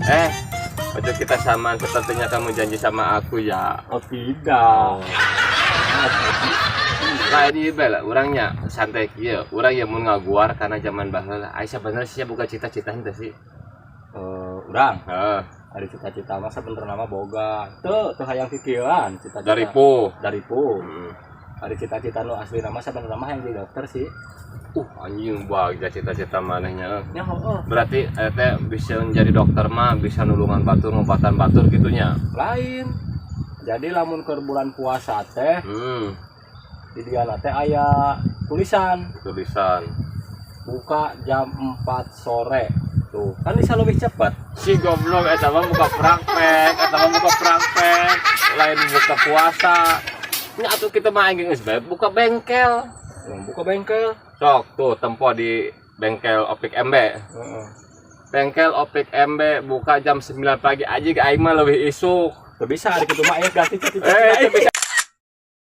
Eh, waktu kita samaan sepertinya kamu janji sama aku ya. Oh, tidak. Nah, ini bela orangnya santai kieu. Urang yang mun ngaguar karena zaman baheula. Ai sabenerna sih buka cita-cita henteu sih? Eh, urang Heeh. ada cita-cita mah sebenarnya mah boga. Tuh, tuh hayang kikieuan cita-cita. Dari po. Dari pu. Ada cita-cita nu asli nama sebenarnya mah yang jadi dokter sih. Anjing, bagja cita-cita manehnya. Ya, oh. Berarti teh bisa menjadi dokter mah bisa nulungan batur, ngobatan batur gitunya. Lain. Jadi lamun ke bulan puasa teh di diana teh aya tulisan Tulisan. Buka jam 4 sore. Tuh, kan bisa lebih cepat. Si goblok, eta mah buka praktek, eta mah buka praktek, lain buka puasa. Nya atuh kita mah aing geus bae buka bengkel. Yang buka bengkel. Sok tuh tempo di bengkel Opik MB. Heeh. Bengkel Opik MB buka jam 9 pagi aja, aing mah lebih isuk. Tuh bisa hari kitu mah aya ganti cita-cita. Eh, teu bisa.